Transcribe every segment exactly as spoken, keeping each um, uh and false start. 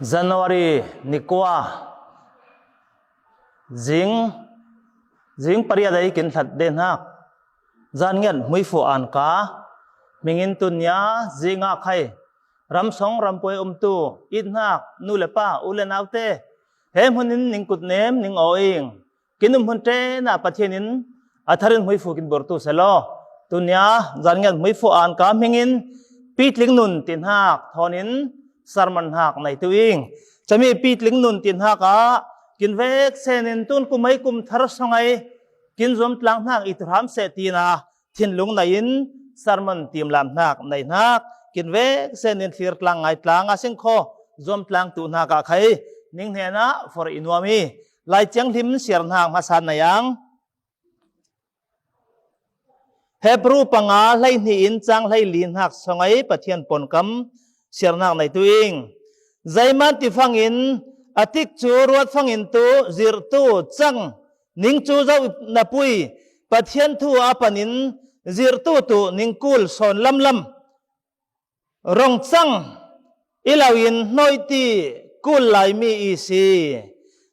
January ni kua, zing, zing pariat ei kin hlat den hak. Zan ngiat hmuifu an ka, hmingin tunia zinga khai, ramsong rampuai umtu, it hnak, nu le pa, u le naute, he hmunin ning kutnem, ning aw ing. Kin um hun ṭena Pathian in a tharin hmuifu kin burtu selaw. Tunia, zan ngiat hmuifu an ka hmingin, pitling nun ti hnak, thawnin, sermon hnak nei tu ing. Cami pitling nun ti hnak ah, kin vek senin tun kum ei kum thar song ei, kin zuam tlang hnak i tu hram seh tina, thinlung nei in, sermon timlam hnak nei hnak, kin vek senin thlir tlang ngai tlang a singkhaw, zuam tlang tu hnak ah khai, ning hnenah for i nuam i, Lai Thianghlim siar hnak hmasa nei ang. Hebru panga hleihnih in cang hleili hnak song ei Pathian pawnkam siar hnak nei tu ing. Zeiman ti fangin a tik cu ruat fangin tu zirhtu cang ning cu zoh na pui Pathian thu a panin zirhtu tu ning kul sawn lamlam. Rong cang i lo in hnawiti kul laimi i si.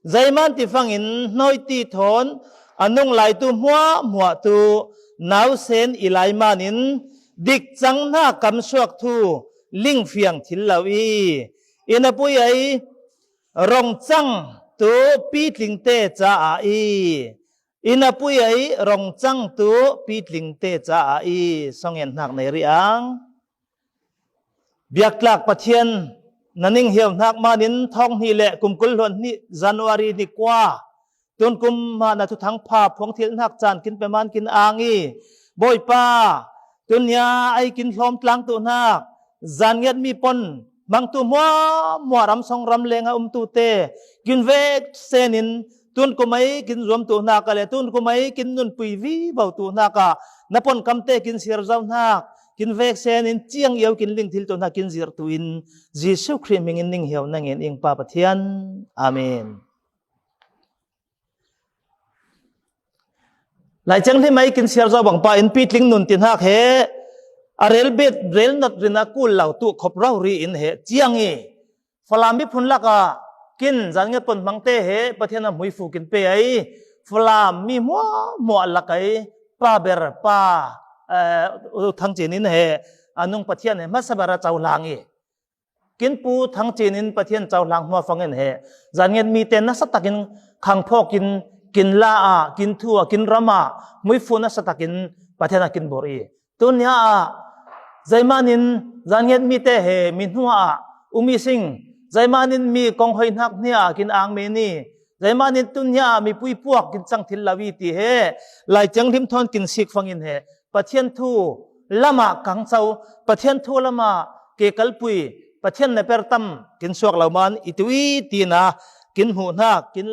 Zeiman ti fangin hnawiti thawn a nung lai tu hmuahhmuah tu nausen i lai manin dik cang hna kamsuak thu lingfiang thil lo i. I na pui ei rong cang tu pitlingte caah i. I na pui ei rong cang tu pitlingte caah i. Song en hnak nei rih ang. Biaktlak Pathian na ning hiau hnak manin thawng hnih le kum kul hluan hnih January ni kua tun kum mah na thuthang pha phuang thil hnak caan kin pe man kin ang i. Bawipa, tunia ei kin hlawm tlang tu hnak, zan ngiat mi pon hmangtu hmuahhmuah ramsong ramleng a umtu te kin vek senin tun kum ei kin zuam tu hnak ah le tun kum ei kin nunpui vivo tu hnak ah na pon kamte kin siar zo hnak, kin vek senin ciang io kin ling thil tu hnak kin zirh tu in Jesuh Khrih hmingin ning hiau na ngen ing Pa Pathian. Amen. Lai Thianghlim ei kin siar zo bangpa in pitling nun ti hnak he a rel bet rel nat rin a kul lo tu khop rori in he ciang i Falam miphun lakah kin zan ngiat pon hmangte he Pathian a hmuifu kin pe ei. Falam mi hmuahhmuah lak ei pa ber pa, eh, Thang Cin in he a nung Pathian he hmasa ber a cohlang i. Kin pu Thang Cin in Pathian cohlang hnuah fangin he zan ngiat mi te nasa takin khang phawk in kin la ah, kin thu ah, kin ram ah hmuifu nasa takin Pathian a kin bor i. Tunia ah, zeimanin zan ngiat mi te he mi hnuah ah um i sing, zeimanin mi kong hoi hnak hnia ah kin ang men i, zeimanin tunia ah mipui puak kin cang thil lo i ti he Lai Thianghlim thawn kin sik fangin he Pathian thu lamah kangco, Pathian thu lamah kekalpui, Pathian na per tam kin suak lo man i tu i tina kin hmuh hnak, kin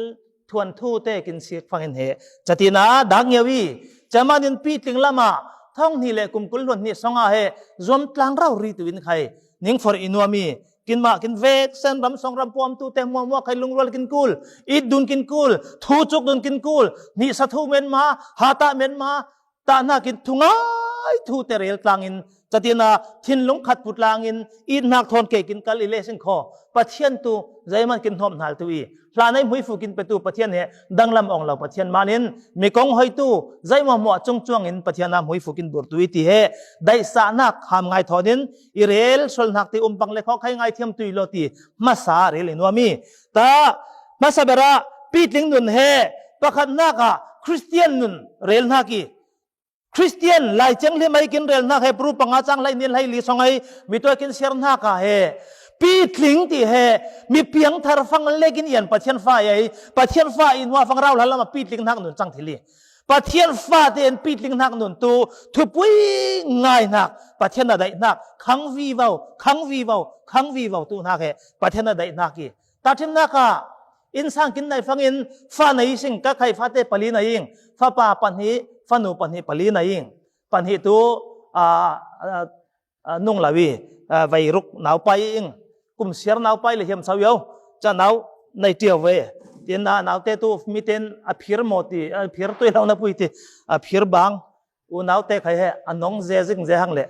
thuanthu te kin sik fangin he. Catina dak ngio i, camanin pitling lamah thawng hnih le kum kul hluan hnih song ah he zuam tlang rori tu in khai ning for i nuam i, kinmah kin vek sen ramsong rampuam tu te hmuahhmuah khai lungrual kin kul, it dun kin kul, thu cuk dun kin kul, hnih sa thu menma, hatah menma, tah hnakin thungai thu te rel tlangin, catina thinlung khat pu tlangin, it hnak thawn ke kin kal i le sing kho. Pathian tu zeiman kin hnawm hnal tu i, hlan ei hmuifu kin petu Pathian he danglam awng lo Pathian manin, mi kong hoitu zeimawhmawh cung cuangin Pathian a hmuifu kin burtu i ti he daihsahnak ham ngai thawnin i rel sualnak ti um pang le khawk hei ngai thiam tu i law ti hmasa rel i nuam i. Ta hmasa berah pitling nun he pakhatnak ah Khristian nun rel hnak i, Khristian Lai Thianghlim ei kin rel hnak he pru panga cang hlei nin hlei li song ei mi tuai kin siar hnak ah he pitling ti he mi piangthar fang le kin ian Pathian fa ei, Pathian fa i hnuah fang rau hla lamah pitling hnak nun cang thil i. Pathian fa tein pitling hnak nun tu thupui ngai hnak, Pathian a daih hnak, khang vivo, khang vivo, khang vivo tu hnak he Pathian a daih hnak i. Tahṭhimnak ah innsang kin naih fangin fa nei sing ka khai fate pali na ing, fapa pahnih, fanu pahnih pali na ing. Pahnih tu, ah, ah, ah, nung lo i, ah, veiruk naupai ing, kum siar naupai le hiam sau yo, ca nau nei ṭio ve. Tin, ah, naute tu miten a phir maw ti, a phir tuai lo na pui ti, a phir bang, unaute khai he a nong ze zing ze hang le.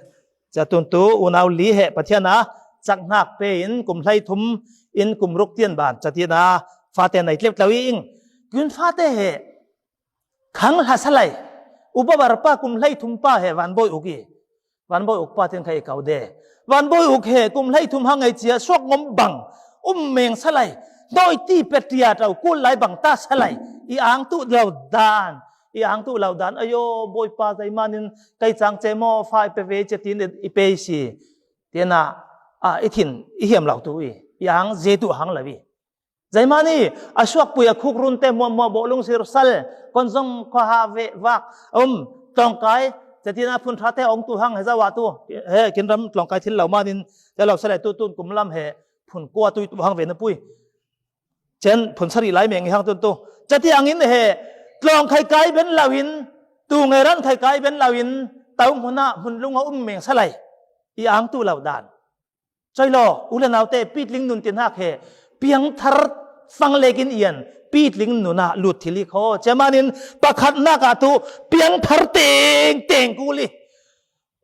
Ca tun tu unau li he Pathian a cak hnak pe in kum hlei thum in kum ruk tian ban catina fate nei tleuh tlo i ing. Kun fate he khang hla salai, upa barpa kum hlei thum pa he van bawi uk i, van bawi uk pa tin kha i kau de. Van bawi uk he kum hlei thum hang ei cia suak ngom bang, um meng salai, dawi ti pe tia tau kul lai bang ta salai, i ang tu lo dan, i ang tu lo dan, ayo, bawi pa, zeimanin kei cang ce maw, fa i pe ve ce tin i pe si. Tiana, a, i thin, i hiam lo tu i, i ang ze tu hang lo i. Zeimani, a suak pui a khuk run te muah muah bawh lung sir sal, kon zong khaw ha ve vak, um, tlawngkai, cetina phun ṭha te ong tu hang he zawa tu, he, kin ram tlawngkai thil lo manin, te lo salai tu tun kum lam he, phun kua tui tu hang ve na pui. Cen phun sari lai meng i hang tun tu. Ceti angin he, tlawng khai kai ben lo in, tu nge ran khai kai ben lo in, tau hmuna hmun lunga um meng salai. I ang tu lo dan. Coi law, u le naute, pitling nun tin hak he, piangthar fang lekin ian, pitling nuna lut thil i khaw. Cemanin pakhatnak ah tu, piangthar teng teng kul i.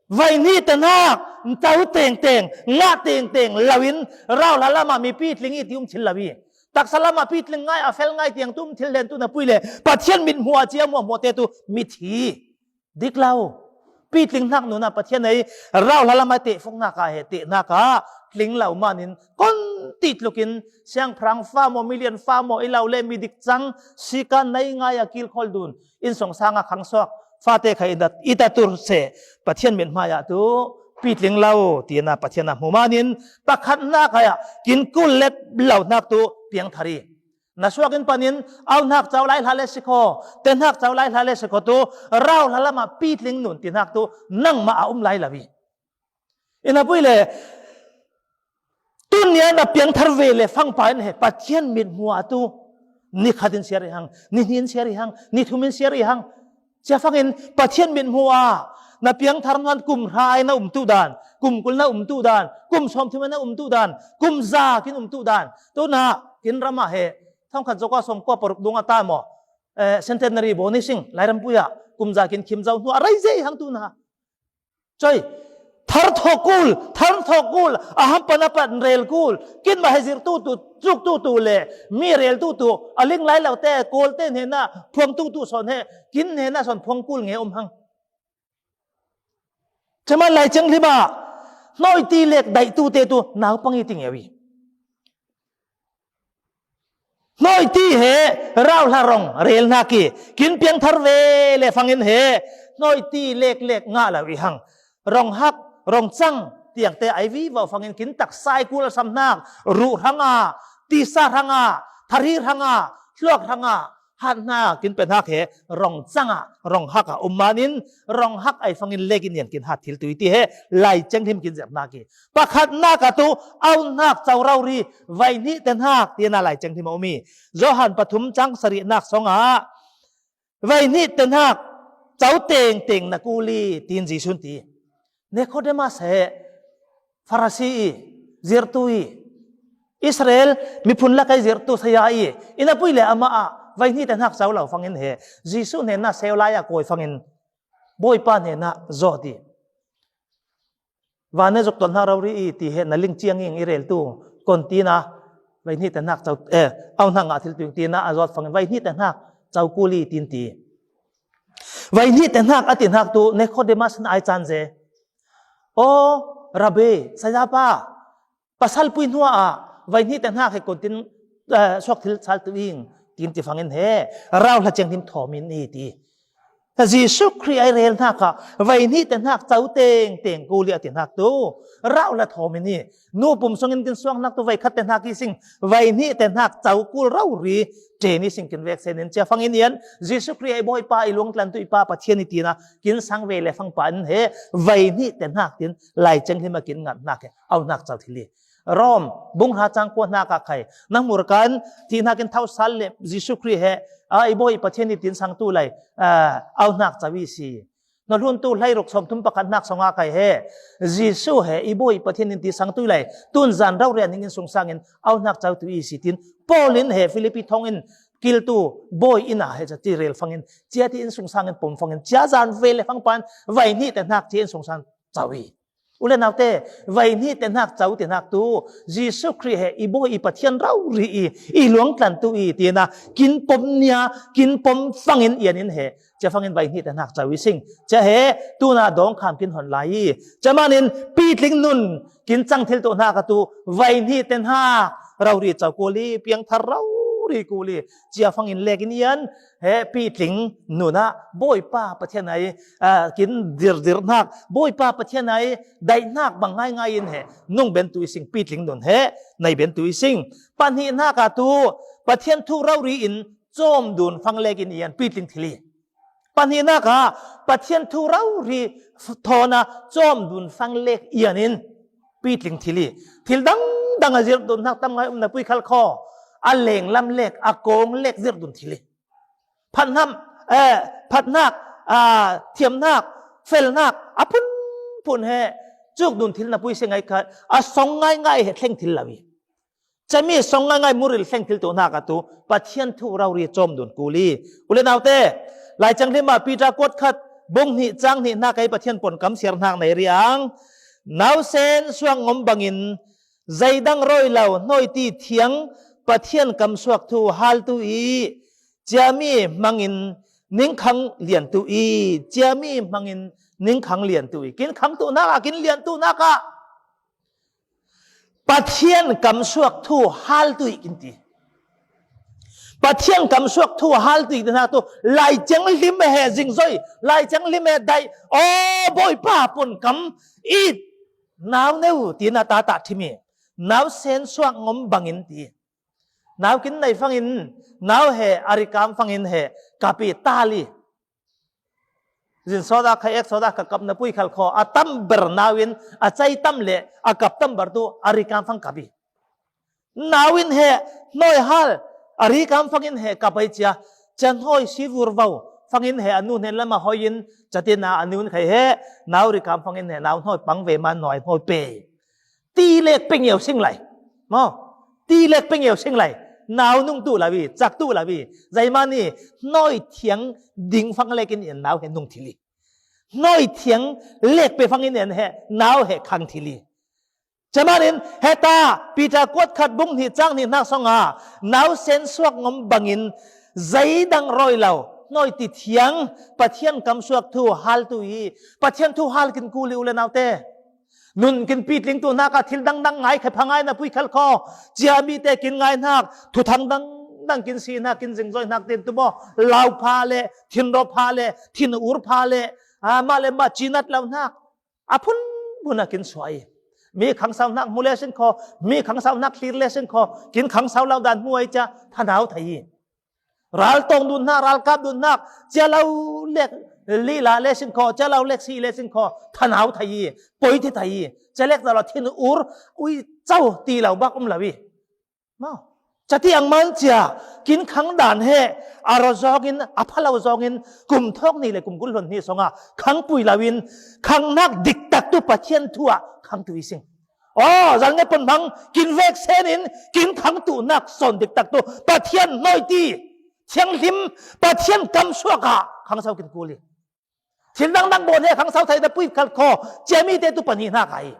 Vai hnih te hnak, tau teng teng, ngah teng teng, lo in, rau hla lamah mi pitling i ti um thil lo i. Taksa lamah pitling ngai, a fel ngai tiang tu um thil len tu na pui le, Pathian mit hmuh a cia hmuah hmuah te tu, mit hi. Dik lo. Pitling hnak nunah Pathian ei rau hla lamah tehfuk hnak ah he, teh hnak ah tling lo manin kon ti tlukin siangphrang fa maw, milian fa maw, i lo le mi dik cang, sika nei ngai a kilkhawl dun, innsungsang ah khangsuak fate kha i dat, i dat tur seh, Pathian mit hmai ah tu pitling lo, tina Pathian a hmu manin pakhat hnak ah kin kul let lo hnak tu piangthar i. Na suak in panin, au hnak cau lai hla le sikhaw, te hnak cau lai hla le sikhaw tu, rau hla lamah pitling nun ti hnak tu, nangmah a um lai lo i. Ina pui le, tun nia na piangthar ve le fangpa in he, Pathian mit hmuh a tu, ni khat in siar i hang, ni hnih in siar i hang, ni thum in siar i hang, cia fangin Pathian mit hmuh a, na piangthar hnuan kum hra ai na um tu dan, kum kul na um tu dan, kum sawmthum ai na um tu dan, kum za kin um tu dan. Tuna, kin ramah he, thongkhat zoka sawmkua paruk dung a ta maw, eh, centenary baw ni sing, Lairam pui ah, kum za kin khim zo hnu a rei zei hang tuna. Coi, thar thawk kul, thar thawk kul, a hampan a pat rel kul, kin mah he zir tu tu, zuk tu tu le, mi rel tu tu, a ling lai lo te, kawl te hnena, phuang tu tu sawn he, kin hnena sawn phuang kul nge um hang. Ceman Lai Ciang Hlim ah, hnawi ti lek daih tu te tu, naupang i ti nge ui. Hnawi ti he rauhla rong rel hnak i, kin piangthar ve le fangin he hnawi ti leklek ngah lo i hang. Rong hak, rong cang, tiangte ai vivo fangin kin taksa i kul a sam hnak, ruh hrangah, tisa hrangah, thari hrangah, thluak hrangah, hat hnak, kin pe hnak he rong cangah, rong hakah um manin, rong hak ai fangin lekin ian kin hat thil tui ti he Lai Ciang Hlim kin zep hnak i. Pakhatnak ah tu, auhnak co rori, vaihnih te hnak, tiana Lai Ciang Hlim a um i. Johan pathum cang sarihnak songah, vaihnih te hnak, co tengteng na kul i, tiin Jesuh ti. Nikodemas he, Farasi i, zirtu i, Israel miphun lak ai zirtu saya i, ina pui le amah ah, vaihnih te hnak co lo fangin he, Jesuh hnenah seu lai ah kawi fangin, Bawipa hnenah zawt i. Van e zuk tuan hna rori i ti he na ling ciang ing i rel tu, kon tina, vaihnih te hnak co, eh, auhnak ngah thil tuing tina a zawt fangin, vaihnih te hnak co kul i tin ti. Vaihnih te hnak a ti hnak tu, Nikodemas na ai caan ze. O, Rabbi, sayapa, pasal pui hnuah ah, vaihnih te hnak he kon tin, eh, suak thil sal tu ing, tin ti fangin he, rauhla ciang hnim thawm in i ti. Jesuh Khrih ai rel hnak ah, vaihnih te hnak co tengteng kul i a ti hnak tu, rauhla thawm in i, nu pum sungin kin suang hnak tu, vaikhat te hnak i sing, vaihnih te hnak co kul rori, ṭen i sing kin vek sen in cia fangin ian, Jesuh Khrih ai Bawipa i luangtlantu i Pa Pathian i tina, kin sang ve le fangpa in he, vaihnih te hnak tin, Lai Ciang Hlim a kin ngat hnak he, auhnak co thil i. Rom, bung hra cang kua hnak ah khai. Nang murkan, ti hnak in thau sal le Jesuh Khrih he, a, i Bawi Pathian i tin sang tu lai, a, auhnak co i si. Hnahlun tu hleiruk sawmthum pakhat hnak songah khai he. Jesuh he, i Bawi Pathian in ti sang tu lai. Tun zan rau rian ning in sungsang in, auhnak co tu i si tin. Paul in he, Philippi thong in, kil tu, Bawi inn ah he, ca ti rel fangin. Cia ti in sungsang in, pom fangin. Cia zan ve le fangpan, vaihnih te hnak cia in sungsang co i. U le naute, vaihni te hnak co te hnak tu, Jesu Khrih he i bawi i Pathian rori i, i luangtlantu i, tina, kin pom nia, kin pom fangin ian in he, cia fangin vaihni te hnak co i sing. Cia he, tuna dawngkham kin hon lai i, cia manin, pitling nun, kin cang thil tu hnak a tu, vaihni te hnak, rori co kul i, piangthar rori kul i, cia fangin lek in ian, he, pitling nun ah, Bawipa Pathian ai, a, kin dirdir hnak, Bawipa Pathian ai, daih hnak bang ngaingai in he, nung bentu i sing, pitling nun he, nei bentu i sing. Pahnih hnak a tu, Pathian thu rori in, cawm dun fang lek in ian, pitling thil i. Pahnih hnak a, Pathian thu rori f-, thawn a, cawm dun fang lek ian in, pitling thil i. Thil dangdang a zirh dun hnak tam ngai um na pui khal kho, a lenglam lek, a kawng lek zirh dun thil i. Phathnam, eh, phatnak, ah, thiamnak, felnak, a phunphun he, cuk dun thil na pui se ngai khat, a song ngaingai he thleng thil lo i. Cami song ngaingai muril thleng thil tu hnak a tu, Pathian thu rori cawm dun kul i. U le naute, Lai Thianghlim ah Peter kuat khat, bung hnih cang hnih hnak ei Pathian pon kam siar hnak nei riang. Nausen suak ngom bangin, zeidang rawi lo, hnawi ti thiang, Pathian kam suak thu hal tu i, ciami hmangin ningkhang lian tu i, ciami hmangin ningkhang lian tu i. Kin khang tu hnak ah, kin lian tu hnak ah, Pathian kam suak thu hal tu i kin ti. Pathian kam suak thu hal tu i ti hnak tu, Lai Thianghlim he zingzoi, Lai Thianghlim he daih, aw Bawipa pon kam it, nau neu ti na ta ta thimi, nau sen suak ngom bangin ti. Nau kin nei fangin, nau he, a rikam fangin he, kapi tali. Zin sawt ah kha ek sawt ah kha kap na pui khal kho, a tam ber nau in, a cai tam le, a kap tam ber tu, a rikam fang kapi. Nau in he, hnawi hal, a rikam fangin he, kapai cia, cia hnawi si vur vau, fangin he, a nu hnen lam a hoi in, cia ti na, a nu in khai he, nau rikam fangin he, nau hnawi pang ve man hnawi hnawi pe. Ti lek peng eu sing lai. Maw? Ti lek peng eu sing lai. Nau nung tu lawi, cak tu lawi. Zaimani, hnawi thiang ding fang lek in en nau he nung thili. Hnawi thiang lek pe fang in en he, nau he khang thili. Camanin, heta, Peter kuat khat bung hnih cang hnih hnak song a, nau sen suak ngom bangin, zeidang rawi lo, hnawi ti thiang, Pathian kam suak thu hal tu i, Pathian thu hal kin kul i u le naute. Nun kin pitling tu hnak ah thil dangdang ngai khe pha ngai na pui khal kho. Ciami te kin ngai hnak, thuthang dangdang kin si hnak, kin zingzoi hnak tin tu maw. Lau pha le, thinro pha le, thin ur pha le, ah, mah le mah cinat lo hnak. A phunphun a kin suai. Mi khangsau hnak hmu le sin kho, mi khangsau hnak thlir le sin kho, kin khangsau lo dan hmu ai cia, thanau thei i. Ral tawng dun hnak, ral kap dun hnak, cia lo lek lila le sin kho, cia lo lek si le sin kho, thanau thei i, poi ti thei i, cia lek zalo thin ur, ui cau ti lo bak um lo i. Maw? Cia ti ang man cia, kin khang dan he, a ro zongin, a pha lo zongin, kum thawk ni le kum kul hlon ni songa, khang pui lo in, khang hnak diktak tu Pathian thu ah, khang tu i sing. Aw, zalnge pon hmang, kin vek sen in, kin khang tu nak sawn diktak tu, Pathian hnawi ti, thianghlim, Pathian kam suak ah, khang sau kin kul i. Thil dangdang bawn he khang sau thei da pui khal kho, ciami te tu pani hnak ai.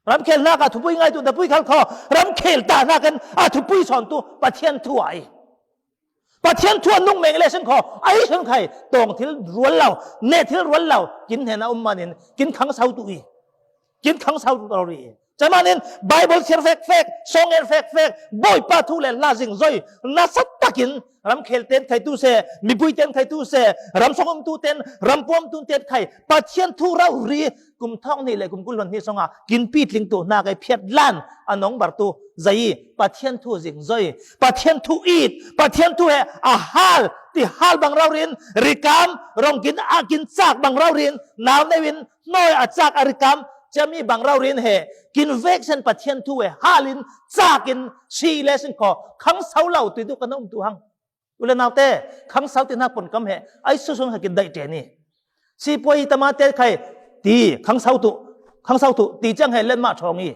Ramkhel hnak ah thupui ngai tu da pui khal kho, ramkhel ta hnak in, a thupui sawn tu, Pathian thu ai. Pathian thu a nung meng le sin kho, a hi sun khai, tawng thil rual lo, ne thil rual lo, kin hnen a um manin, kin khang sau tu i. Kin khang sau tu rori i. Camanin, Bible siar fekfek, song en fekfek, Bawipa thu le la zingzoi, nasa takin, ramkhel ten khai tu se, mipui ten khai tu se, ramsong um tu ten, rampuam tu ten khai, Pathian thu rori, kum thawng ni le kum kul hlon ni songa, kin pitling tu hnak ai phiat lan, a nong bar tu, zai i, Pathian thu zingzoi, Pathian thu it, Pathian thu he a hal, ti hal bang raurin, rikam, rong kin a kin cak bang raurin, nau neuin, hnawi a cak a rikam, ciami bang raurin he, kin vek sen Pathian thu he, halin, cakin, si le sin kho, khang sau lo, tui tu kan um tu hang. U le naute, khang sau ti hnak pon kam he, ai susun he kin daih ṭen i. Sipuai tama te khai, ti, khang sau tu, khang sau tu, ti ciang he len mah ṭhawng i.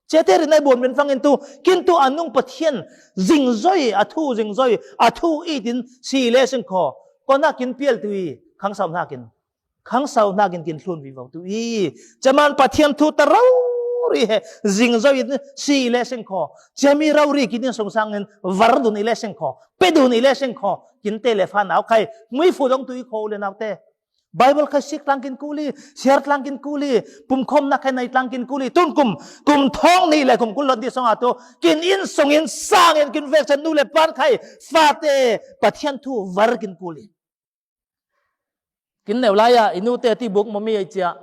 Cia te rin ai buan min fangin tu, kin tu a nung Pathian, zingzoi, a thu zingzoi, a thu itin, si le sin kho, kona kin pial tu i, khang sau hnakin. Khangsa hnakin kin hlun vivo tu i. Caman Pathian thu ta rori he zingzo in si i le sing kho. Ciami rori kin in sungsang in var dun i le sing kho. Pe dun i le sing kho. Kin te le fa nau khai. Mui fu dong tu i kho le nau te. Bible khai sik tlang kin kuli, siar tlang kin kuli, pumkhom na khai nai tlang kin kuli. Tun kum, kum thong ni le kum kul lot di song atu. Kin in sung in sang in kin vek sen nu le pan khai. Fa te Pathian thu var kin kuli. Kin neu lai a, i nu te ti buk momi ai cia.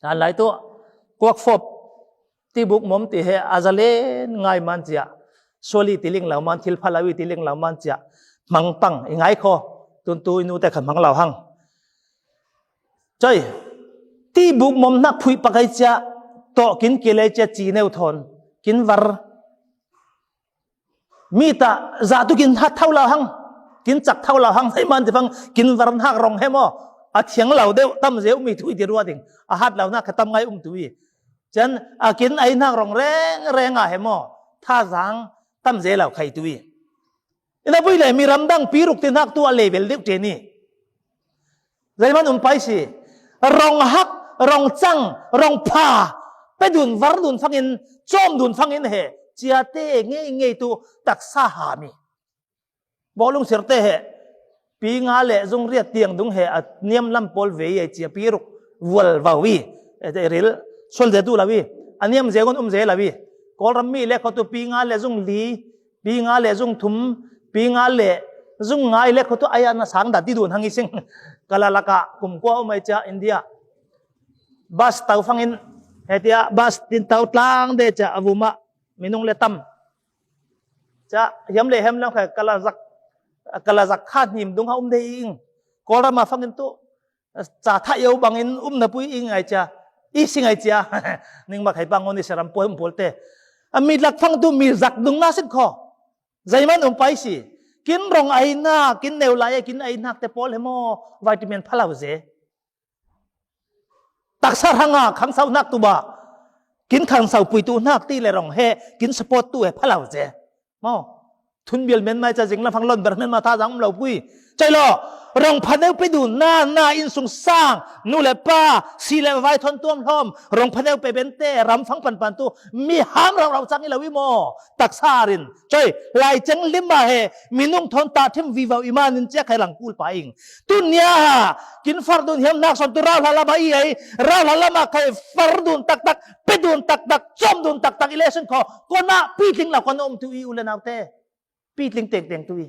An lai tu, kuak fop ti buk mom ti he a za len ngai man cia. Suali ti ling lau man, thil pha lau i ti ling lau man cia. Hmang pang, i ngai kho, tun tu i nu te kha hmang lau hang. Coi, ti buk mom nak phui pakai cia, to kin kile cia ci neu thon, kin var. Mi ta za tu kin hat thau lau hang, kin cak thau lau hang, hei man ti fang, kin var hak rong he mo, a thiang lau deuh, tam zeu mi tu i ti rua ding, a hat lau nak kha tam ngai um tu i. Chan, a kin ai nak rong reng reng a he mo, tha zang, tam ze lau khai tu i. Ina bui le mi ramdang pi ruk ti nak tu a level deuh te ni. Zaiman um pai si. Rong hak, rong cang, rong pha. Pe dun var dun fangin, chom dun fangin he. Cia te ngei ngei tu taksa ha mi. Bawlung sir te he. Pi nga le zung riat tiang dung he. A niam lam pol vei ai cia pi ruk. Vual vau i. E te ril. Sual ze tu lau i. A niam ze ngon um ze lau i. Kawlram mi le kho tu pi nga le zung li. Pi nga le zung thum, pi nga le zung ngai le kho tu ai a na sang da ti dun hang i sing. Kala laka kum kua um ai cia India. Bus tau fangin, he tia bus tin tau tlang de cia a vuma, minung le tam. Cia hiam le hem lam kha kala zak, kala zak kha hnim dung ha um de i ing. Kawlram a fangin tu, ca tha yo bangin um na pui i ngai cia, i si ngai cia. Ning ma khai bang ngon i seram poi um pol te. A mi lak fang tu mi zak dung na sin kho. Zaiman um pai si. Kin rong ai na, kin neu lai, kin ai nak te pol he mo, vitamin pha lau ze. Taksa hanga, khang sau nak tu ba. Kin khang sau pui tu nak ti le rong he, kin support tu he pha lau ze. Mo. Thun bial men mai ca zing la phang lon ber men ma tha zang um lo pui. Chai lo. Rong pha neu pe du na, na in sung sang, nu le pa, si le vai thon tuam hlom, rong pha neu pe ben te, ram phang pan pan tu, mi ham rau rau chang i lo i mo. Taksa rin. Choi, lai cheng lim ma he, minung thon ta thim vi vau i man in chia khai lang kul pa ing. Tu nia ha, kin far dun hiam nak son tu rau hla lama i ai, rau hla lama khai far dun tak tak, pe dun tak tak, chom dun tak tak, i le sun kho, kona pi tling la kona um tu i u le nau te. Pi tling teng teng tu i.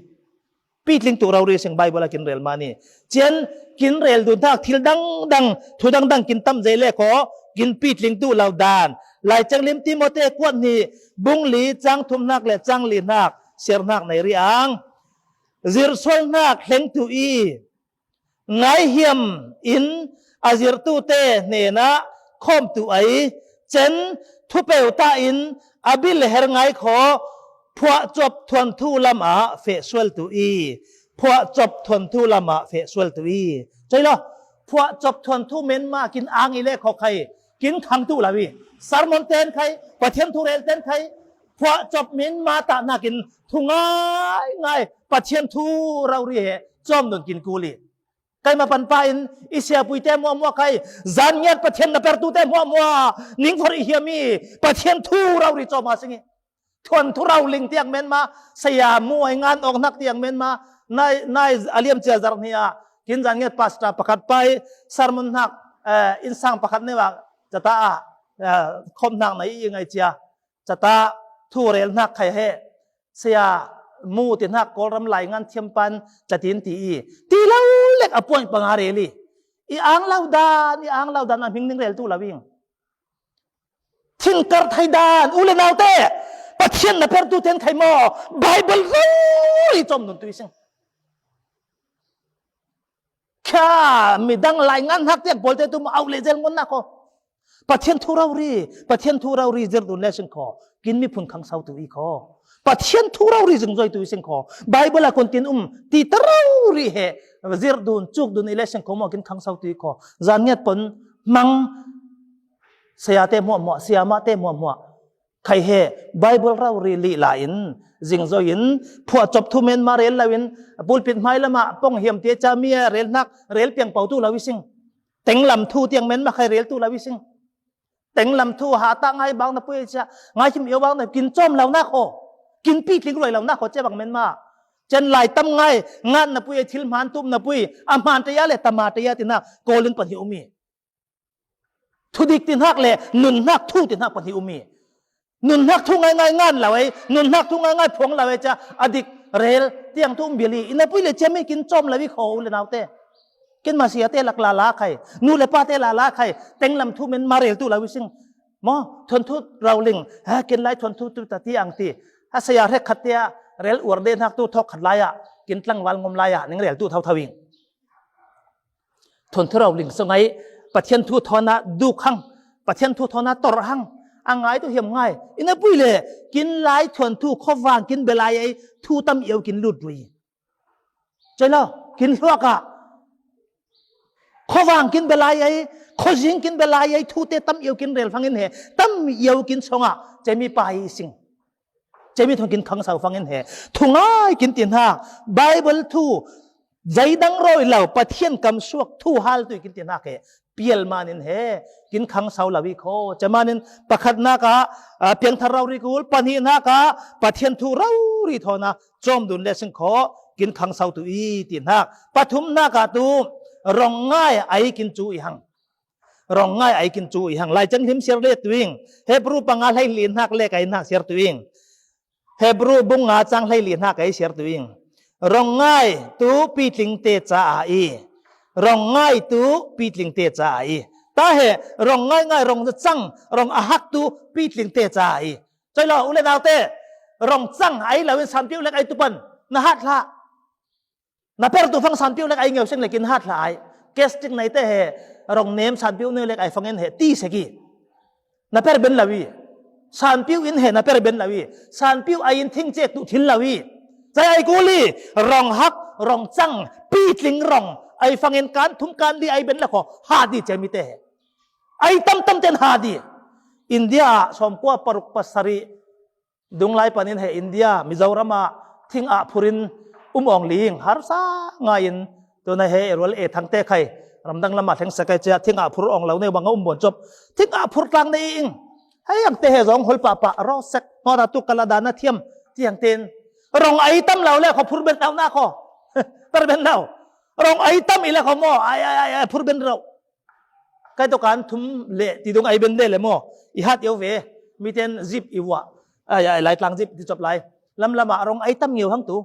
Pi tling tu rau ri sing Bible a kin rel mani. Chien kin rel dun thak thil dang dang, thu dang dang kin tam zei le kho, kin pi tling tu lau dan. Lai chang lim Timote kuat ni, bung li chang thum nak le chang li nak, ser nak nei ri ang. Zir sol nak hleng tu i. Ngai hiam in a zirtute hnena khawmtu ai, chen thupeu ta in a bil her ngai kho, phuah chop thuan thu lama feh sual tu i, phuah chop thuan thu lama feh sual tu i. Chai lo, phuah chop thuan thu men ma kin ang i le kho khai, kin khang tu lawi. Sermon ten khai, Pathian thu rel ten khai, phuah chop men ma ta na kin thu ngai ngai, Pathian thu rau ri he, chom nun kin kuli. Kaima pan pa in i siapui te muamua khai, zan ngiat Pathian na pertu te muamua, ning for i hiam i, Pathian thu rau ri chom a singi. Thuan thu rau ling tiang men ma, saya mu ai ngan ong nak tiang men ma, nai, nai aliam chia zar hnia, kin zan ngiat pastor pakhat pai, sermon nak, eh, insang pakhat newa, chata a, eh, khom nak na i ngai chia, chata thu rel nak khai he, saya mu ti nak Kawlram lai ngan thiam pan chatin ti i. Ti lau lek a point panga rel i. I ang lau dan, i ang lau dan a hming ning rel tu lau ing. Thingkar thai dan, u le nau te. Pathian na pertu ten khai mo. Bible rau ri chom nun tu i sing. Kha, midang lai ngan hak tiak bolte tu ma au le zel ngon na kho. Pathian thu rau ri, Pathian thu rau ri zir dun le sing kho. Kin mi phun khang sau tu i kho. Pathian thu rau ri zing zoi tu i sing kho. Bible a kon tin um, ti ta rau ri he, zir dun, chuk dun i le sing kho mo kin khang sau tu i kho. Zan ngiat pon mang, saya te muamua, saya ma te muamua. Khai he, Bible rau ri lih la in, zingzo in, phuah cop thu menma rel lo in, pulpit hmai lama pong hiam tia ca mi a rel hnak, rel piang pau tu lo i sing. Tenglam thu tiang menma khai rel tu lo i sing. Tenglam thu ha ta ngai bang na pui cia, ngai him io bang na kin cawm lo na kho, kin pitling ruai lo na kho cia bang menma. Cen lai tam ngai, ngan na pui, thil hman tum na pui, a hman tia le tama tia tina, kolin pan hi umi. Thudik ti hnak le nunhnak thu ti hnak pahnih um i, nunhnak thu ngaingai ngan lo ei, nunhnak thu ngaingai phuang lo ei ca a dik rel tiang thu um bial i, i na pui le ciami kin cawm lo i kho u le naute. Kin masiate lak lala khai, nu le pate lala khai, tenglam thu men ma rel tu lo i sing. Maw, thuanthu rauling, ha, kin lai thuanthu tu ta ti ang ti. Ha, saya rek khat tia rel uar de hnak tu thawk khat lai ah, kin tlangval ngom lai ah ning rel tu thau thau ing. Thuanthu rauling so ngai, Pathian thu thawn ah duk hang, Pathian thu thawn ah tor hang, a ngai tu hiam ngai. I na pui le, kin lai thuanthu khuavang kin belai ei, thu tam io kin lut rui. Cai lo, kin hluak ah. Khuavang kin belai ei, khuazing kin belai ei, thu te tam io kin rel fangin he, tam io kin song ah, cemi pa i sing. Cemi thong kin khang sau fangin he. Thungai kin ti hnak, Bible thu, zaidang rawi lo, Pathian kam suak thu hal tu kin ti hnak he. Pial manin he, kin khang sau lo i kho. Cemanin pakhatnak ah, ah, piangthar rau ri kul, pahnihnak ah, Pathian thu rau ri thawn ah, cawm dun le sing kho, kin khang sau tu i ti hnak. Pathumnak ah tu, rong ngai ai kin cu i hang. Rong ngai ai kin cu i hang. Lai cang hlim siar le tuing. Hebru panga hlei li hnak le kai hnak siar tuing. Hebru bung nga cang hlei li hnak ai siar tuing. Rong ngai tu pitling te ca a i. Rong ngai tu pitling te ca a i. Ta he rong ngai ngai rong cang rong a hak tu pitling te ca a i. Cai lo u le naute. Rong cang ai lo in sanpiu lek ai tupan. Na hat hlah. Na per tu fang sanpiu lek ai ngeu sing le kin hat hlah ai. Gastric nei te he rong nem sanpiu nei lek ai fangin he ti seki. Na per ben lo i. Sanpiu in he na per ben lo i. Sanpiu ai in thing cek tu thil lo i. Cai ai kuli rong hak, rong cang, pitling rong ai fangin kan thum kan di ai ben lo kho. Ha di cemi te he. Ai tam tam ten ha di. India ah sawmkua paruk pasari. Dunglai panin he India, Mizoram ah thing ah phurin um awng ling, harsa ngaiin tuna he rual e thangte khai, ramdang lamah thleng sekai cia thing ah phur awng lo ne bang a um bawn cop. Thing ah phur tlang ne ing. Hei angte he zong hol pahpah, raw sek, ngawta tu kala dana thiam, tiang ten. Rong ai tam lo le kho phur ben lo na kho. Per ben lo. Rong ai tam i le kho maw, ai, ai, ai, ai, phur ben rauh. Kai to kan thum le ti dung ai ben de le maw. I hat io ve. Miten zip i wah. Ai, ai, lai tlang zip ti cop lai. Lam lamah rong ai tam ngeu hang tu.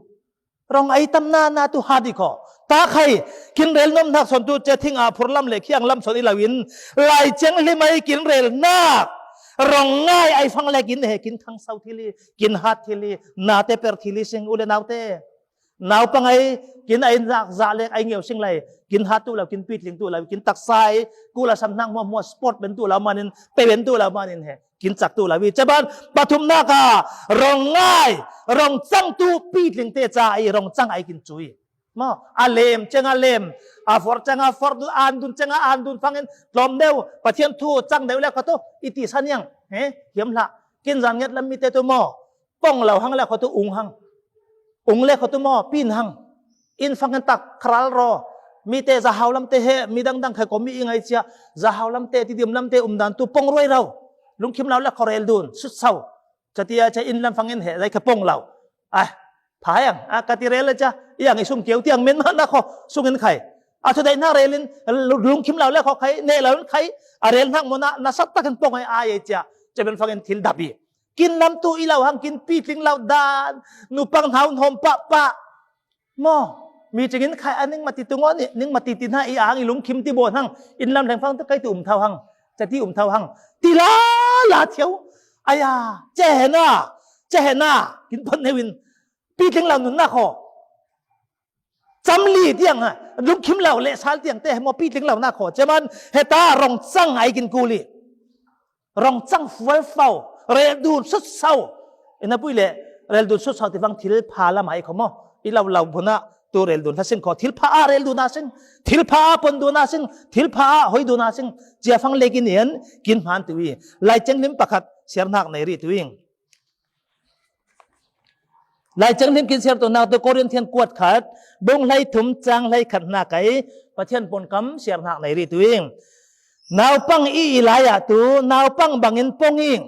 Rong ai tam na, na tu hat i kho. Ta khai, kin rel nom hnak son tu ce thing ah phur lam le khiang lam son i lo in. Lai ciang hlim ai kin rel nak. Rong ngai ai fang le kin he, kin khang sau thil i, kin hat thil i, nate per thil i sing u le naute. Naupang ai, kin ai nak zah lek ai ngeu sing lai, kin hat tu lo, kin pitling tu lo, kin taksa ai, kula sam hnak muahmuah sport ben tu lo manin, pe ben tu lo manin he, kin cak tu lo i. Caban, pathumnak ah, rong ngai, rong cang tu pitling te ca ai, rong cang ai kin cu i. Maw, a lem, ceng a lem, a for ceng a for, an dun ceng a an dun fangin, tlawm deuh, Pathian thu cang deuh le kho tu, i ti sa niang, he, hiam hlah, kin zan nget lam mi te tu maw, pong lo hang le kho tu ung hang. Ung le kho tu maw, pin hang. In fangin tak kharal raw. Mi te zahau lam te he, mi dangdang khai ko mi i ngai cia. Zahau lam te, tidim lam te, um dan tu pong ruai rau. Lungkhim lo le kho rel dun, sut sau. Catia cia in lam fangin he, zai kha pong lo. Ai, phai ang, a, ka ti rel le cia, i ang i sung keu tiang men ma na kho, sungin khai. A thu dai na rel in, lungkhim lo le kho khai, ne lo in khai, a rel hnak mona, na sat takin pong ai ai cia, cia ben fangin thil dap i. Kin lam tu i lo hang kin pitling lo dan, nupang hnau hnawm pah pah. Maw, mi cingin khai a ning mati tu ngaw nih, ning mati ti hna i ang i lungkhim ti baw hang, in lam hleng fang tu kai tu um thau hang, ca ti um thau hang. Ti la, la thiau. Aya, ce he na, ce he na, kin phot neu in, pitling lo nun na kho. Cam li tiang ha, lungkhim lo le sal tiang te he maw pitling lo na kho. Ceman heta rong cang ai kin kuli. Rong cang fual fau, rel dun sut sau. I na pui le, rel dun sut sau ti vang thil pha lam ai kho maw. I lo lo buna, tu rel dun hla sing kho. Thil pha a rel dun a sing, thil pha a pon dun a sing, thil pha a hoi dun a sing. Cia fang le kin ian, kin hman tu i. Lai ceng lim pakhat, siarnak nei rih tu ing. Lai Thianghlim kin siar tu nak tu Korin thian kuat khat, bung hlei thum cang hlei khat hnak ei, Pathian pawnkam siarnak nei rih tu ing. Naupang i i lai ah tu naupang bangin pong ing,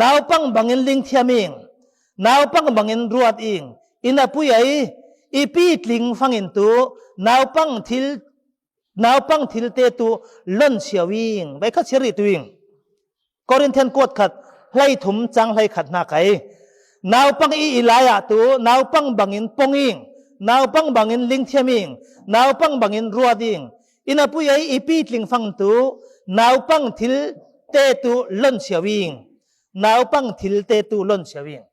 naupang bangin lingthiam ing, naupang bangin ruat ing. I napui ei i pitling fangin tu naupang thil, naupang thilte tu lon siau ing. Vai khat siar rih tu ing. Korin thian kuat khat, hlei thum cang hlei khat hnak ei. Naupang i i lai ah tu naupang bangin pong ing, naupang bangin lingthiam ing, naupang bangin ruat ing. I napui ei i pitling fang tu naupang thilte tu lon siau ing, naupang thilte tu lon siau ing.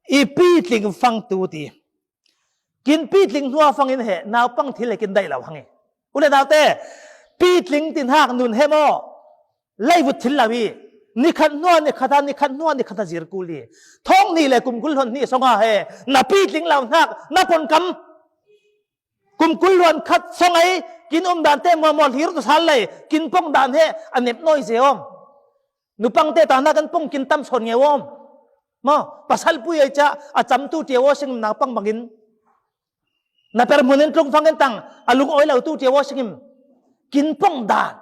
I pitling fang tu ti. Kin pitling hnuah fangin he naupang thil he kin daih lo hang i. U le naute, pitling ti hnak nun he maw, leivut thil lo i, nikhat hnuah nikhat a, nikhat hnuah nikhat a zir kul i. Thawng hnih le kum kul hluan hnih song a he na pitling lo hnak na pawnkam. Kum kul hluan khat song ei kin um dan te muahmuah hlir tu sal lei, kin pong dan he a nep nawi ze awm. Nupangte ta hnak kan pong kin tam sawn nge awm. Maw, pasal pui ei ca a cam tu tia aw sing naupang bangin. Na per hmun in tlung fangin tang a lung awi lo tu tia aw sing im. Kin pong dan.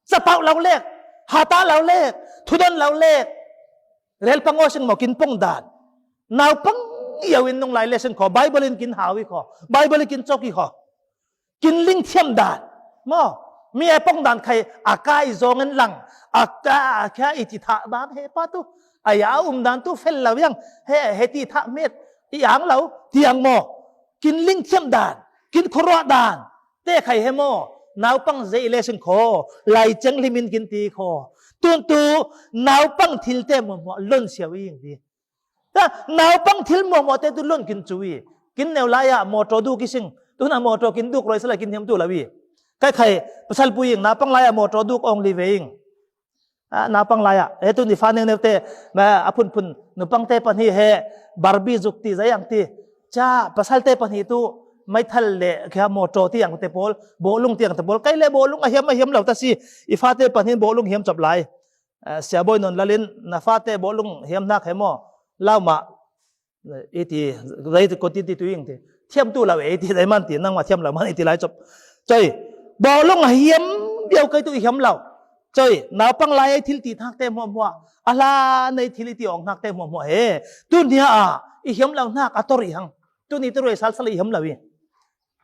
Capauh lo lek, hata lo lek, thudon lo lek. Rel pang aw sing maw, kin pong dan. Naupang iau in nung lai le sing khaw, Bible in kin hau i khaw, Bible in kin cawk i khaw. Kin lingthiam dan. Maw, mi a pong dan khai a kai zawng in lang, a ka, a ka i ti thah dan he pa tu, a ya a um dan tu fel lo yang, he, he ti thah met i ang lo tiang maw. Kin lingthiam dan, kin khuaruah dan te khai he maw, naupang zei le sing khaw, Lai Thianghlim in kin ti khaw. Tun tu naupang thilte muahmuah lon siau i ing ti. Ta, naupang thil muahmuah te tu lon kin cu i. Kin neu lai ah mawtaw duk i sing. Tuna mawtaw kin duk rawi sala kin hiam tu lo i. Kai khai, pasal pui ing, naupang lai ah mawtaw duk awng li ve ing. Ah, naupang lai ah, he tu ni fa neu neu te, ma, a phunphun, nupang te pahnih he, Barbie zuk ti zai ang ti. Ca, pasal te pahnih tu, maithal le, kia mawtaw ti ang te pawl, bawlung ti ang te pawl. Kai le bawlung a hiam, a hiam lo ta si, i fa te pahnih bawlung hiam cop lai. Eh, Sia Bawi Nawn Lal in na fate bawlung hiam hnak he maw? Lau mah, eh, i ti, zai ko ti ti tu ing ti. Thiam tu lo e, i ti zai man ti, nangmah thiam lo man i ti lai cop. Coi, bawlung a hiam biau kai tu i hiam lo. Coi, naupang lai ei thil ti hnak te hmuahhmuah. A hla nei thil i ti awng hnak te hmuahhmuah he. Tu nia a, i hiam lo hnak a tor i hang. Tu ni tu rei sal sal i hiam lo i.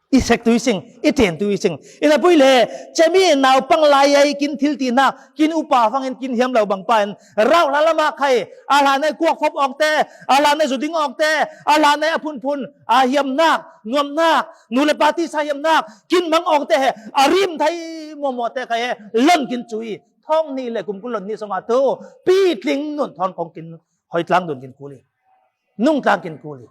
I sek tu i sing, i ten tu i sing. I na pui le, cemi naupang lai ai kin thil ti hnak, kin upa fangin kin hiam lo bang pa in, rauh hla lamah khai, a hlan ai kuak fop awng te, a hlan ai zuding awng te, a hlan ai a phunphun, a hiam hnak, nuam hnak, nu le pa ti sa hiam hnak, kin mang awng te he, a rim thai muahmuah te khai he, lon kin cu i, thawng hnih le kum kul lon hnih song a tu, pitling nun thawn kong kin, hoi tlang dun kin kul i, nung tlang kin kul i.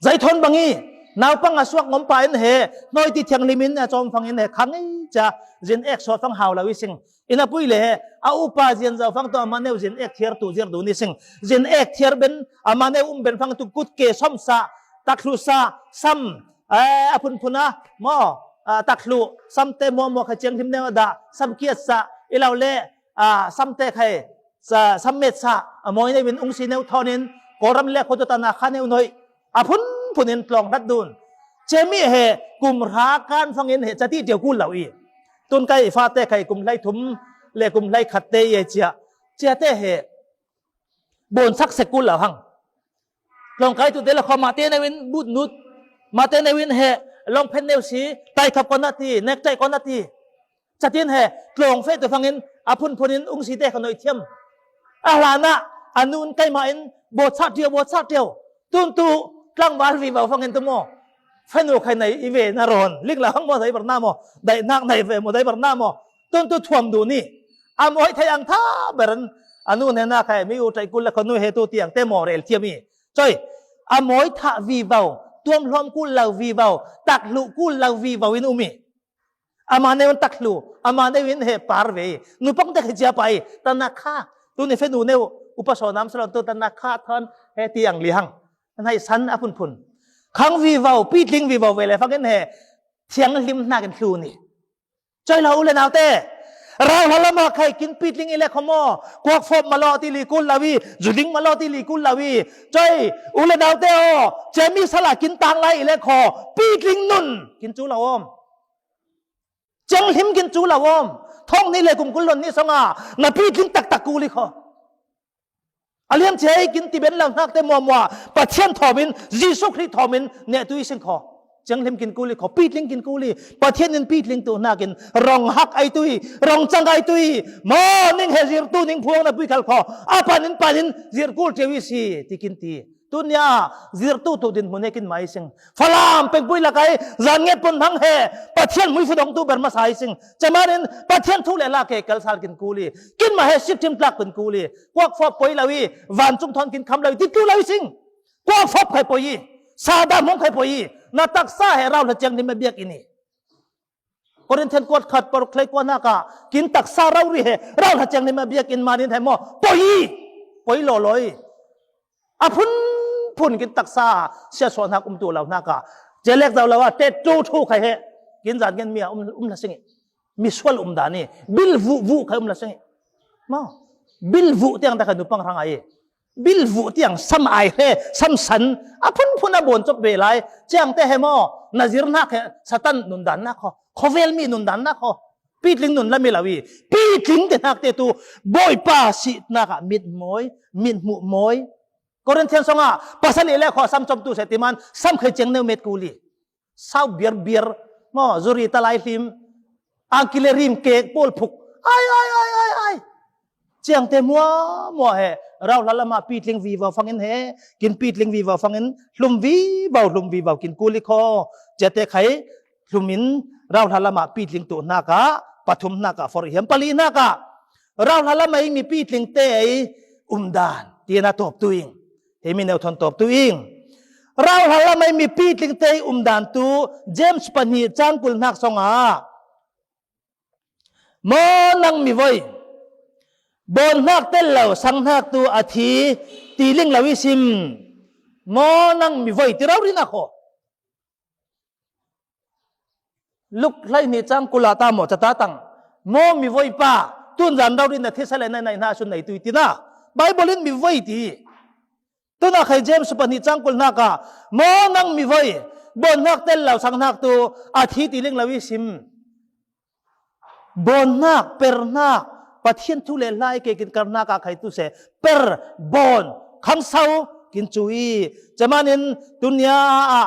Zai thawn bang i, naupang a suak ngom pa in he, hnawi ti thianghlim in a cawm fang in he, khang ei ca, zin ek suat fang hau lo i sing. I na pui le he, a upa zian zau fang tu a maneu zin ek thiar tu ziar dun i sing. Zin ek thiar ben, a maneu um ben fang tu kut ke som sa, tak hlu sa, sam, eh, a phunphun a, maw, ah, tak hlu, sam te muahmuah kha thianghlim neu a dah, sam kiat sa, i lo le, ah, sam te khai, sa, sam met sa, a mawi neu in ung si neu thawn in, Kawlram le khuatu tana kha neu noi, a phunphun in tlawng hlat dun. Cemi he kum hra kan fang in he cati tiu kul lo i. Tun kai fate khai kum hlei thum le kum hlei khat te i cia. Cia te he bon sak sek kul lo hang. Tlawng kai tu te le kho mate neu in but nut. Mate neu in he long phen neu si, tai khap kona ti, nek tai kona ti. Catin he, tlawng feh tu fangin, a phunphun in ung si te kha noi thiam. A hlan ah, a nun kai ma in, bawt sa tiu, bawt sa tiu. Tun tu, tlangval vivo fangin tu maw. Fenu khai nei i ve na rawn. Ling la hang maw dai bar na maw. Dai nak nei ve maw dai bar na maw. Tun tu thuam du ni. A mawi thei ang tha beran. A nu ne na khai mi u tai kul la kha nu he tu tiang te maw rel thiam i. Choi. A mawi tha vivo. Tuam hlawm kul lo vivo. Tak hlu kul lo vivo in um i. Ama neu in tak hlu, ama neu in he par ve. Nupang te khi cia pai, tana kha. Tu ni fenu neu, upa so nam salon tu tana kha than he tiang li hang. Nai san a phunphun. Khang vivo, pitling vivo ve le fangin he. Thianghlim hnakin hlu ni. Choi lo u le nau te. Rauhla lama khai kin pitling i le kho maw, kuak fop malo ti li kul lo i, zuding malo ti li kul lo i, choi, u le naute aw, chemi sala kin tang lai i le kho, pitling nun kin chu lo om. Cheng hlim kin chu lo om. Thong ni le kum kul lon ni songa na pitling taktak kul i kho. A liam chei kin ti ben lo nakte muamua Pathian thawmin, Jesu Khrih thawmin neh tu i sing kho. Cheng hlim kin kul i kho, pitling kin kul i, Pathian in pitling tu nakin rong hak ai tu i, rong chang ai tu i, maw ning he zirtu ning phuang na pui khal kho, a panin panin zir kul cheu i si, ti kin ti. Tunia zirtu tu din hmun he kin mai sing. Falam pengpui lakai zan nget pun hang he Pathian mui fudong tu ber masa i sing. Chamanin Pathian thu le la ke kalsal kin kul i, kin ma he sik thim tlak kin kul i, kuak fop poi lo i, van chung thawn kin kham lo i, ti tu lo i sing. Kuak fop khai poi i, sa dam hong khai poi i, na taksa he rauhla cheng hlim a biak i ni. Korinthian kuat khat paruk hlei kuat naka kin taksa rauhri he rauhla cheng hlim a biak in manin he maw, poi i, poi lo lo i. A phun phun kin taksa sia suan hak um tu lo naka, chelek zau lo a, te tu thu khai he, kin zan ngen mi a um, um la sing i. Mi sual um dan i, bil vuh vuh khai um la sing i. Maw, bil vuh tiang ta khai nupang rang ai. Bil vuh tiang sam ai he, sam san, a phun phun a bon chop ve lai. Chiang te he maw, na zir nak he, Satan nun dan nak kho. Khovel mi nun dan nak kho. Pitling nun la mi lo i. Pitling te nak te tu, Bawipa si naka mit moi, mit hmuh moi. Korinthian songa, pasal i le kho sam chom tu se ti man, sam khai cheng neu met kul i. Sau biar biar, maw, zuri ta lai hlim, angki le rim kek pawl phuk. Ai, ai, ai, ai, ai. Chiang te muamua he, rauhla lama pitling vivo fangin he, kin pitling vivo fangin, hlum vivo, hlum vivo kin kul i kho. Chia te khai, hlumin, rauhla lama pitling tu naka, pathum naka, for i hem pali naka. Rauhla lama i mi pitling te ei, um dan, ti na tawp tu ing. He mi neu thawn tawp tu ing. Rauhla lama i mi pitling te ei um dan tu, James pahnih chang kul nak songa. Maw nang mi voi. Bon nak tel lo, sang nak tu a thi, ti ling lo i sim. Maw nang mi voi, ti rauhri na kho. Luk hlei ni chang kul a ta maw, cha ta tang. Maw mi voi pa, tun zan rauhri na thi sa le nai nai na sun nai tu i ti na. Bible in mi voi ti. Tuna khai James pahnih chang kul naka, maw nang mi voi, bon nak tel lo, sang nak tu, a thi ti ling lo i sim. Bon nak, per nak, Pathian thu le la i ke kin kar naka khai tu se, per, bon, khang sau, kin chu i. Chamanin, tunia a,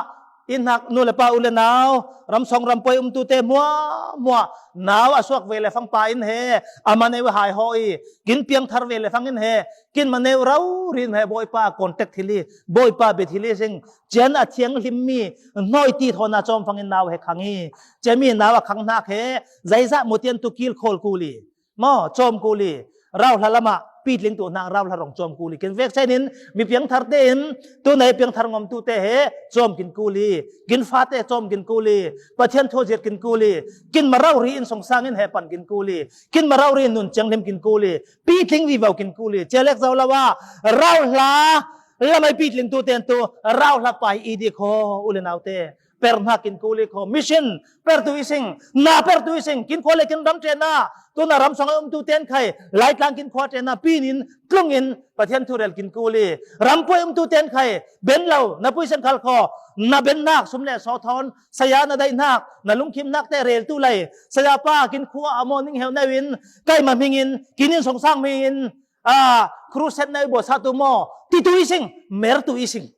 in hak nu le pa u le nau, ram song ram poi um tu te muamua, nau a suak ve le fang pa in he, a ma neu hai ho i, kin piang thar ve le fang in he, kin ma neu rauhri in he, Bawipa contact thil i, Bawipa bia thil i sing, chian a thiang hlim mi, hnoi ti thawn a chawm fangin nau he khang i, chia mi nau a khang nak he, zai zah mu tian tu kil khol kul i, maw, chawm kul i, rauhla lama, pitling tu nak rauhla rong chawm kul i, kin vek senin, mi piang thar te in, tu nai piang thar ngom tu te he, chawm kin kul i, kin fa te chawm kin kul i, Pathian thu zir kin kul i, kin ma rauhri in song sang in he pan kin kul i, kin ma rauhri in nun cheng hlim kin kul i, pitling vivo kin kul i, chelek zau lo a, rauhla, lama i pitling tu ten tu, rauhla pai i di kho, u le nau te. Per hna kin kul i kho. Mission per tu i sing, na per tu i sing, kin khua le kin ram chen na, tuna ram song a um tu ten khai, Laitlang kin khua chen na, pinin, tlungin, Pathian thu rel kin kul i, ram poi um tu ten khai, ben lo, na pui seng khal kho, na ben nak, sum le so thawn, saya na dai nak, na lungkhim nak te rel tu lai, saya pa, kin khua a morning heu neu in, kai ma hmingin, kin in song sang hmingin, a, crusade neu bo sa tu maw, ti tu i sing, mer tu i sing.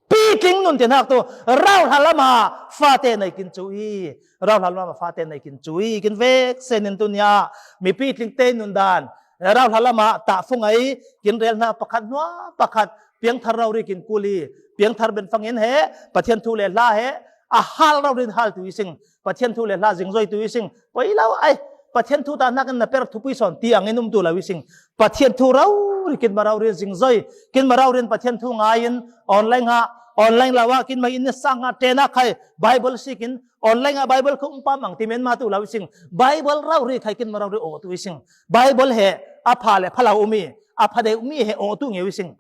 Pitling nun te nak tu, rauhla lama fate nei kin chu i, rauhla lama fate nei kin chu i, kin vek senin tunia, mi pitling te nun dan, rauhla lama ta fung ai, kin rel na pakhat hnua, pakhat, piang thar rauhri kin kul i, piang thar ben fangin he, Pathian thu le hla he, a hal rauhri in hal tu i sing, Pathian thu le hla zingzoi tu i sing, poi lo ai, Pathian thu ta nak in na per thupui son ti angin um tu lo i sing, Pathian thu rauhri kin ma rauhri zingzoi, kin ma rauhri in Pathian thu ngai in online ha, online lo a kin ma in sang ha chen a khai Bible sik in online a Bible kho um pa mang ti men ma tu lo i sing, Bible rauhri khai kin ma rauhri o tu i sing, Bible he a pha le pha lo um i, a pha deuh mi he o tu ngeu i sing.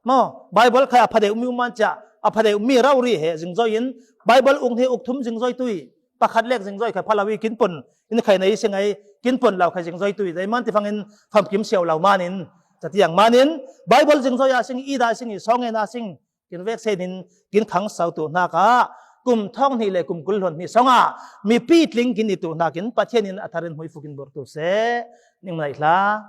Maw, Bible khai a pha deuh mi um man chia, a pha deuh mi rauhri he zingzoi in, Bible uk hnih uk thum zingzoi tu i, pakhat lek zingzawi kha pha lo i kin pon in khai nei sing ai, kin pon lo kha zingzawi tui zai man ti fangin famkim siau lo manin, catiang manin, Bible zingzawi a sing, i da sing, i sawngena sing, kin vek senin, kin khang sau tu hnaka, kum thawng hnih le kum kul hluan hnih sawnga, mipi tling kin i tu hnakin Pathianin a tharin hmuifu kin bur tu se, ning nai hla.